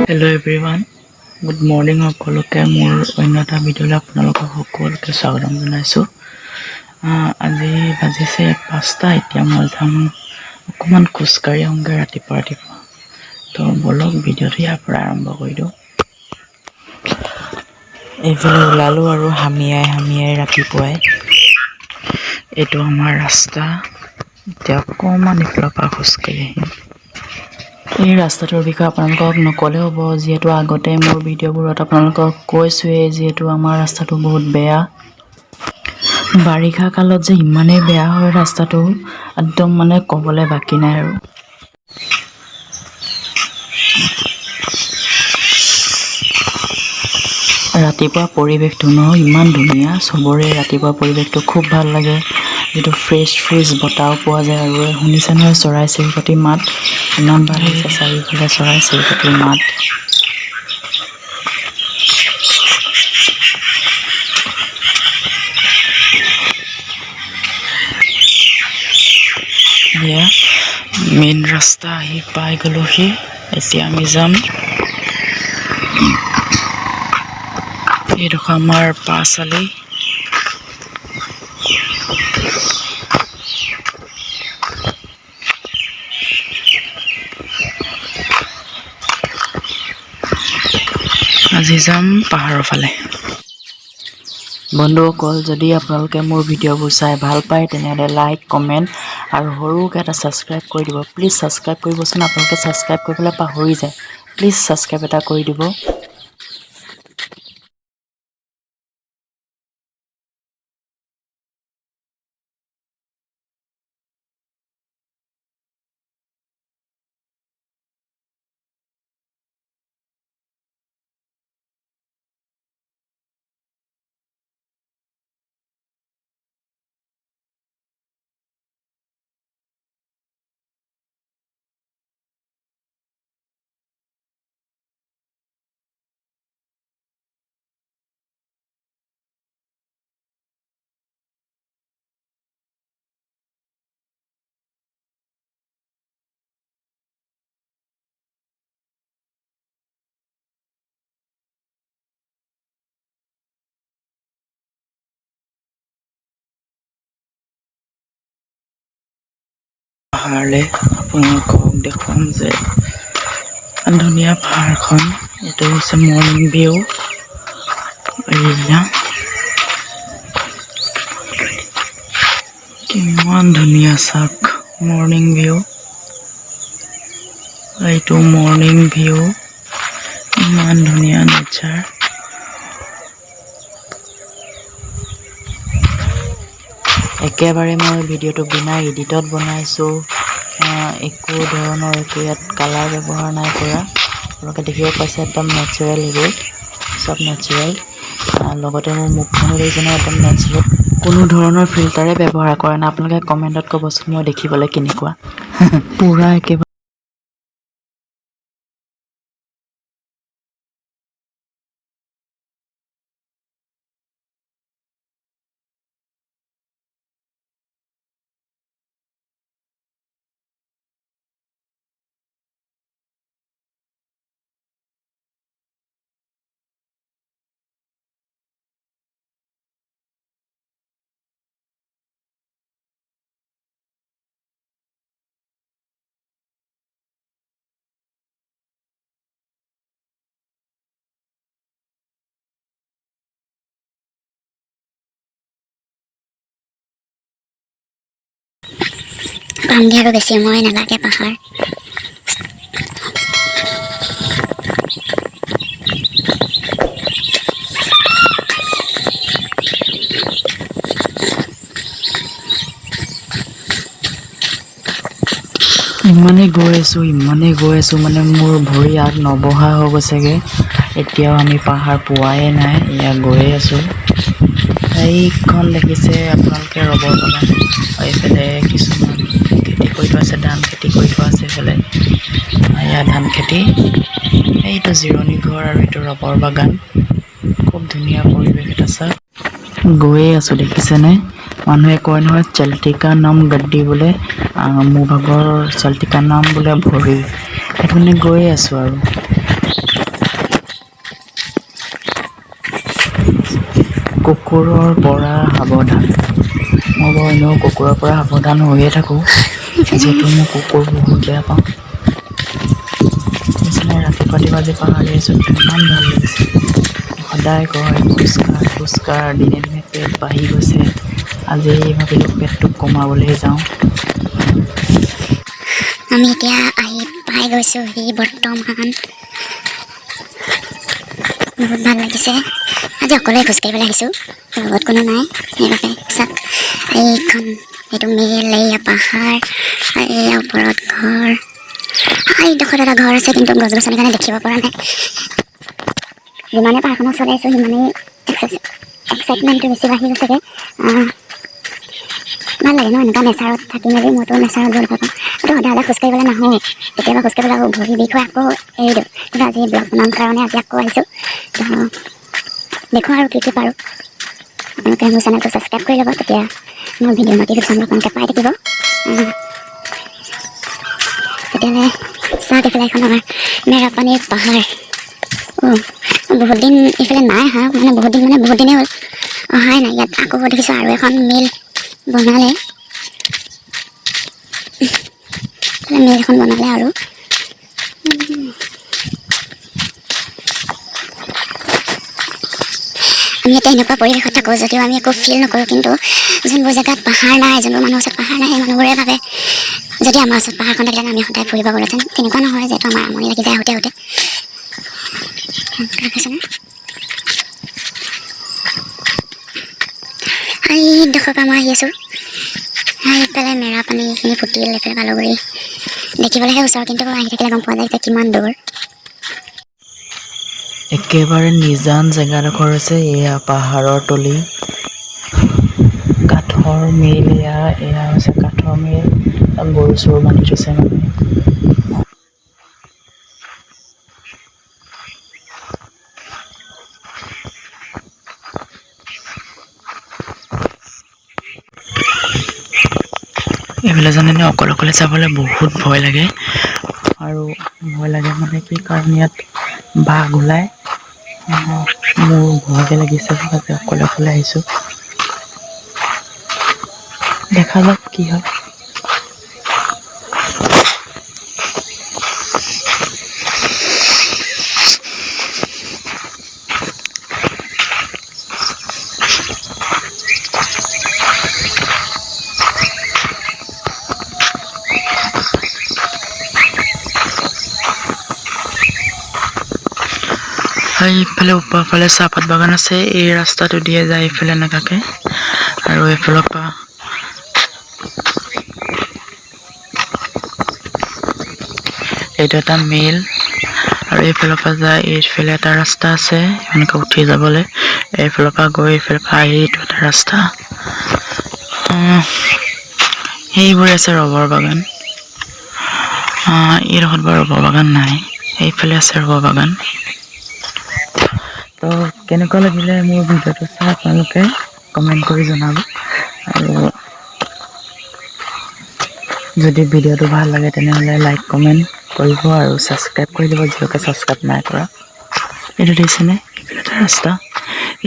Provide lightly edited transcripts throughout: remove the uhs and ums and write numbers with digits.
Hello' everyone, good morning সকলোকে। মোৰ অন্য এটা ভিডিঅ'লৈ আপোনালোকক সকলোকে স্বাগতম জনাইছোঁ। আজি বাজিছে 5টা। এতিয়া মই যাম অকণমান খোজকাঢ়ি আহোঁগৈ ৰাতিপুৱা ৰাতিপুৱা। তো ব'লক, ভিডিঅ'টো ইয়াৰ পৰা আৰম্ভ কৰি দিওঁ। এইফালে ওলালোঁ আৰু হামিয়াই হামিয়াই ৰাতিপুৱাই। এইটো আমাৰ ৰাস্তা। এতিয়া অকণমান ইফালৰ পৰা খোজকাঢ়ি আহিম। এই ৰাস্তাটোৰ বিষয়ে আপোনালোকক নক'লেও হ'ব, যিহেতু আগতে মোৰ ভিডিঅ'বোৰত আপোনালোকক কৈছোঁৱেই, যিহেতু আমাৰ ৰাস্তাটো বহুত বেয়া। বাৰিষা কালত যে ইমানেই বেয়া হয় ৰাস্তাটো, একদম মানে ক'বলৈ বাকী নাই আৰু। ৰাতিপুৱা পৰিৱেশটো ন ইমান ধুনীয়া। চবৰে ৰাতিপুৱা পৰিৱেশটো খুব ভাল লাগে, যিটো ফ্ৰেছ ফ্ৰেছ বতাহও পোৱা যায়। আৰু শুনিছে নহয় চৰাই চিৰিকটিৰ মাত, ইমান ভাল লাগিছে, চাৰিওফালে চৰাই চিৰিকটিৰ মাত। এয়া মেইন ৰাস্তা আহি পাই গ'লোহি। এতিয়া আমি যাম এইডোখৰ আমাৰ পাঁচআলি। আজি যাম পাহাৰৰ ফালে। বন্ধুসকল, যদি আপোনালোকে মোৰ ভিডিঅ'বোৰ চাই ভাল পায়, তেনেহ'লে লাইক, কমেণ্ট আৰু সৰুকৈ এটা ছাবস্ক্ৰাইব কৰি দিব। প্লিজ ছাবস্ক্ৰাইব কৰিবচোন। আপোনালোকে ছাবস্ক্ৰাইব কৰিবলৈ পাহৰি যায়। প্লিজ ছাবস্ক্ৰাইব এটা কৰি দিব। পাহাৰলৈ আপোনালোকক দেখুৱাম যে ইমান ধুনীয়া পাহাৰখন। এইটো হৈছে মৰ্ণিং ভিউ। এয়া কিমান ধুনীয়া চাওক, মৰ্ণিং ভিউ। এইটো মৰ্ণিং ভিউ, ইমান ধুনীয়া নেচাৰ। একেবাৰে মই ভিডিঅ'টো বিনা এডিটত বনাইছোঁ। একো ধৰণৰ একো ইয়াত কালাৰ ব্যৱহাৰ নাই কৰা। আপোনালোকে দেখিব পাইছে, একদম নেচাৰেল, এইবোৰ চব নেচাৰেল। লগতে মোৰ মুখখনো দেখিছে নহয়, একদম নেচাৰেল। কোনো ধৰণৰ ফিল্টাৰে ব্যৱহাৰ কৰা নাই। আপোনালোকে কমেণ্টত ক'বচোন মই দেখিবলৈ কেনেকুৱা। পূৰা একেবাৰে পামগৈ আৰু বেছি সময় নালাগে পাহাৰ। ইমানেই গৈ আছোঁ, ইমানেই গৈ আছোঁ, মানে মোৰ ভৰি আগ নবহা হৈ গৈছেগৈ। এতিয়াও আমি পাহাৰ পোৱাই নাই, এয়া গৈয়ে আছোঁ। এইখন দেখিছে আপোনালোকে ৰবৰ বাগান। এইফালে কিছুমান খেতি কৰি থোৱা আছে, ধান খেতি কৰি থোৱা আছে এইফালে। এয়া ধান খেতি। এইটো জিৰণি ঘৰ আৰু এইটো ৰবৰ বাগান। খুব ধুনীয়া পৰিৱেশ এটা চাওক। গৈয়ে আছোঁ, দেখিছেনে? মানুহে কয় নহয়, चलती का नाम गड्डी বোলে। মোৰ ভাগৰ चलती का नाम বোলে ভৰি। সেইটো কাৰণে গৈয়ে আছোঁ আৰু। কুকুৰৰ পৰা সাৱধান। মই বাৰু এনেও কুকুৰৰ পৰা সাৱধান হৈয়ে থাকোঁ, যিহেতু মই কুকুৰ বহুত বেয়া পাওঁ। নিচিনা ৰাতিপুৱা ৰাতিপুৱা আজি পাহাৰ আহিছোঁ, কিমান ভাল লাগিছে। সদায় কয় খোজকাঢ় খোজকাঢ়, দিনে দিনে পেট বাঢ়ি গৈছে। আজি ভাবিলোঁ পেটটো কমাবলৈহে যাওঁ। আমি এতিয়া আহি পাই গৈছোঁহি বৰ্তমান। বহুত ভাল লাগিছে। আজি অকলে খোজকাঢ়িবলৈ আহিছোঁ, লগত কোনো নাই, সেইবাবে। চাওক এইখন, এইটো মেল, এয়া পাহাৰ, এয়া ওপৰত ঘৰ। এইডোখৰত এটা ঘৰ আছে, কিন্তু গছ গছনিৰ কাৰণে দেখিব পৰা নাই। যিমানে পাহাৰখনৰ ওচৰলৈ আহিছোঁ, সিমানেই এক্সাইটমেণ্টটো বেছি বাঢ়ি গৈছেগৈ। ভাল লাগে ন এনেকুৱা নেচাৰত থাকি মেলি? মইতো নেচাৰত বহুত ভাল পাওঁ। মইতো সদায় সদায় খোজকাঢ়িবলৈ নাহোঁ, কেতিয়াবা খোজকাঢ়িবলৈ আকৌ ভৰি বিষ হয়, আকৌ এৰি দিওঁ। কিন্তু আজি ব্লগ বনাম কাৰণে আজি আকৌ আহিছোঁ। তো দেখোঁ আৰু কি কি পাৰোঁ। আপোনালোকে মোৰ চেনেলটো ছাবস্ক্ৰাইব কৰি ল'ব, তেতিয়া মোৰ ভিডিঅ' নটিফিকেশ্যনবোৰ আপোনালোকে পাই থাকিব। তেতিয়াহ'লে চাওক, এইফালে এখন আমাৰ মেৰাপানীৰ পাহাৰ। অঁ, বহুত দিন এইফালে নাই অহা, মানে বহুত দিন, মানে বহুত দিনেই হ'ল অহাই নাই ইয়াত। আকৌ দেখিছোঁ আৰু এখন মিল বনালে, মিল এখন বনালে। আৰু আমি এতিয়া এনেকুৱা পৰিৱেশত থাকোঁ যদিও আমি একো ফিল নকৰোঁ, কিন্তু যোনবোৰ জেগাত পাহাৰ নাই, যোনবোৰ মানুহৰ ওচৰত পাহাৰ নাই, সেই মানুহবোৰে ভাবে যদি আমাৰ ওচৰত পাহাৰখন থাকিলে আমি সদায় ফুৰিব গ'লোহেঁতেন। তেনেকুৱা নহয়, যিহেতু আমাৰ আমনি লাগি যায় আহোঁতে আহোঁতে। এইডোখৰ পৰা মই আহি আছোঁ। এইফালে মেৰাপানী এইখিনি ফুটিল, এইফালে বালুগুৰি দেখিবলৈহে ওচৰ, কিন্তু আহি থাকিলে গম পোৱা যায় যে কিমান দূৰ। একেবাৰে নিজান জেগাডোখৰ হৈছে এয়া, পাহাৰৰ তলি, কাঠৰ মিল এয়া। এয়া হৈছে কাঠৰ মিল, গৰু চৰু বান্ধি থৈছে মানুহে। এইফালে জানেনে, অকলে অকলে যাবলৈ বহুত ভয় লাগে। আৰু ভয় লাগে মানে কি কাৰণ ইয়াত বাঘ ওলায়। মোৰ ভয়হে লাগিছে, আজি অকলে অকলে আহিছোঁ। দেখা যাওক কি হয়। এইফালে ওপৰৰ ফালে চাহপাত বাগান আছে, এই ৰাস্তাটো দিয়ে যায় এইফালে এনেকুৱাকৈ। আৰু এইফালৰ পৰা এইটো এটা মিল, আৰু এইফালৰ পৰা যায় এইফালে এটা ৰাস্তা আছে এনেকৈ উঠি যাবলৈ। এইফালৰ পৰা গৈ এইফালৰ পৰা আহি এইটো এটা ৰাস্তা। সেইবোৰে আছে ৰবৰ বাগান। এইডোখৰত বাৰু ৰবৰ বাগান নাই, সেইফালে আছে ৰবৰ বাগান। তো কেনেকুৱা লাগিলে মোৰ ভিডিঅ'টো চাই আপোনালোকে কমেণ্ট কৰি জনাব, আৰু যদি ভিডিঅ'টো ভাল লাগে তেনেহ'লে লাইক কমেণ্ট কৰিব আৰু ছাবস্ক্ৰাইব কৰি দিব যিসকলে ছাবস্ক্ৰাইব নাই কৰা। এইটো দেখিছেনে, এইফালে এটা ৰাস্তা,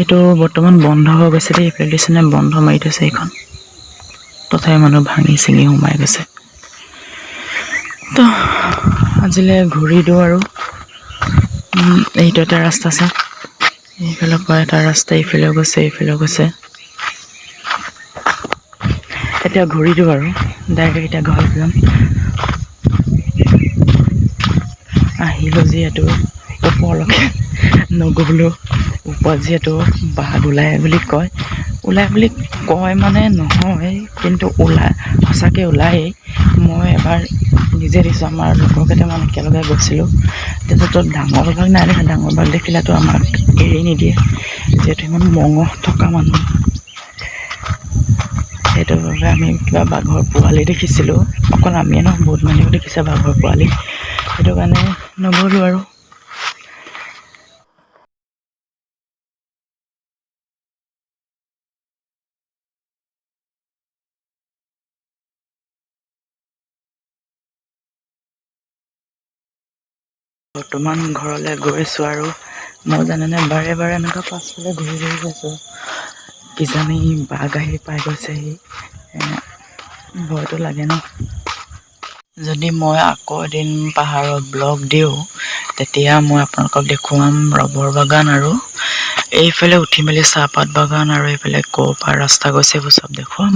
এইটো বৰ্তমান বন্ধ হৈ গৈছে দেই। এইফালে দেখিছেনে বন্ধ মাৰি থৈছে এইখন, তথাপি মানুহ ভাঙি চিঙি সোমাই গৈছে। তো আজিলৈ ঘূৰি দিওঁ আৰু। এইটো এটা ৰাস্তা আছে, এইফালৰ পৰা এটা ৰাস্তা এইফালেও গৈছে, এইফালেও গৈছে। এতিয়া ঘূৰি দিওঁ আৰু ডাইৰেক্ট এতিয়া ঘৰত যাম। আহিলোঁ যিহেতু ওপৰলৈকে নগ'লোঁ, ওপৰত যিহেতু বাঘ ওলায় বুলি কয়, ওলায় বুলি কয় মানে নহয়, কিন্তু ওলায়, সঁচাকৈ ওলায়েই। মই এবাৰ নিজে দেখিছোঁ, আমাৰ লগৰ কেইটামান একেলগে গৈছিলোঁ। তাৰপিছত ডাঙৰ বাঘ নাই দেখা, ডাঙৰ বাঘ দেখিলেতো আমাক এৰি নিদিয়ে, যিহেতু ইমান মঙহ থকা মানুহ। সেইটো বাবে আমি কিবা বাঘৰ পোৱালি দেখিছিলোঁ, অকল আমিয়ে নহয় বহুত মানুহেও দেখিছে বাঘৰ পোৱালি, সেইটো কাৰণে নগ'লোঁ আৰু। বৰ্তমান ঘৰলৈ গৈ আছোঁ আৰু মই জানেনে, বাৰে বাৰে এনেকুৱা পাছফালে ঘূৰি ঘূৰি গৈছোঁ, কিজানি বাঘ আহি পাই গৈছেহি। ভয়টো লাগে ন। যদি মই আকৌ এদিন পাহাৰত ব্লগ দিওঁ, তেতিয়া মই আপোনালোকক দেখুৱাম ৰবৰ বাগান আৰু এইফালে উঠি মেলি চাহপাত বাগান আৰু এইফালে ক'ৰ পৰা ৰাস্তা গৈছে, এইবোৰ চব দেখুৱাম।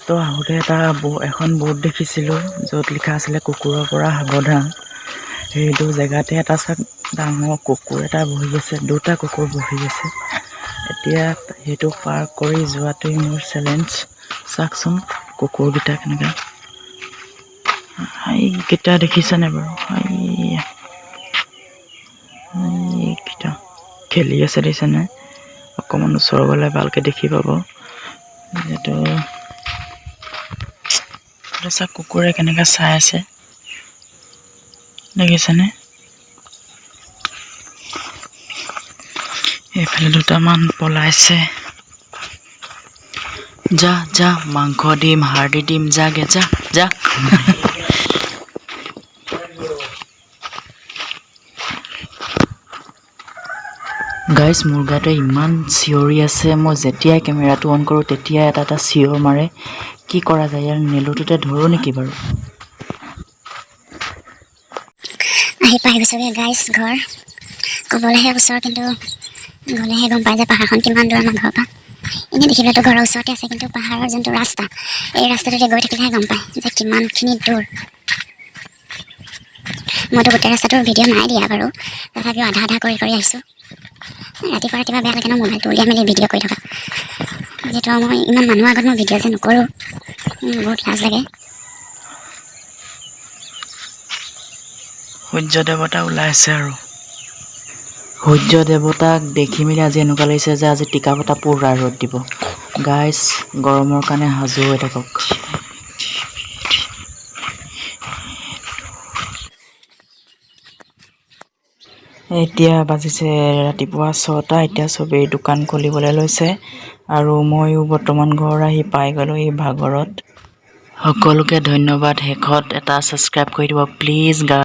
তো আহোঁতে এটা এখন বোৰ্ড দেখিছিলোঁ, য'ত লিখা আছিলে কুকুৰৰ পৰা সাৱধান। সেইটো জেগাতে এটা চাক ডাঙৰ কুকুৰ এটা বহি আছে, দুটা কুকুৰ বহি আছে। এতিয়া সেইটো পাৰ কৰি যোৱাটোৱেই মোৰ চেলেঞ্জ। চাওকচোন কুকুৰকেইটা কেনেকুৱা। এইকেইটা দেখিছেনে বাৰু? এইয়া, এইকেইটা খেলি আছে, দেখিছেনে? অকণমান ওচৰ গ'লে ভালকৈ দেখি পাব। যিহেতু চাওক, কুকুৰে কেনেকৈ চাই আছে, দেখিছেনে? এইফালে দুটামান পলাইছে। যা যা, মাংস দিম, হাৰ্ডি দিম, যাগে যা যা। গাইজ, মুৰ্গাটোৱে ইমান চিঞৰি আছে। মই যেতিয়াই কেমেৰাটো অন কৰোঁ, তেতিয়াই এটা এটা চিঞৰ মাৰে। কি কৰা যায়? ইয়াৰ নেলুটোতে ধৰোঁ নেকি বাৰু? আহি পাই গৈছোগৈ গাইজ ঘৰ। ক'বলৈহে ওচৰ, কিন্তু গ'লেহে গম পাই যে পাহাৰখন কিমান দূৰ আমাৰ ঘৰৰ পৰা। এনেই দেখিবলৈতো ঘৰৰ ওচৰতে আছে, কিন্তু পাহাৰৰ যোনটো ৰাস্তা, এই ৰাস্তাটোতে গৈ থাকিলেহে গম পায় যে কিমানখিনি দূৰ। মইতো গোটেই ৰাস্তাটোৰ ভিডিঅ' নাই দিয়া বাৰু, তথাপিও আধা আধা কৰি কৰি আহিছোঁ। ৰাতিপুৱা ৰাতিপুৱা বেয়া লাগে ন মোবাইলটো উলিয়াই মেলি ভিডিঅ' কৰি থকা। যিহেতু মই ইমান মানুহৰ আগত মই ভিডিঅ' যে নকৰোঁ, বহুত লাজ লাগে। সূৰ্য দেৱতা ওলাইছে আৰু সূৰ্য দেৱতাক দেখি মেলি আজি এনেকুৱা লাগিছে যে আজি টিকা ফটা পূৰা ৰ'দ দিব। গাইজ, গৰমৰ কাৰণে সাজু হৈ থাকক। এতিয়া বাজিছে ৰাতিপুৱা 6টা। এতিয়া চবেই দোকান খুলিবলৈ লৈছে আৰু ময়ো বৰ্তমান ঘৰ আহি পাই গ'লোঁ এই ভাগৰত। সকলোকে ধন্যবাদ। শেষত এটা ছাবস্ক্ৰাইব কৰি দিব প্লিজ।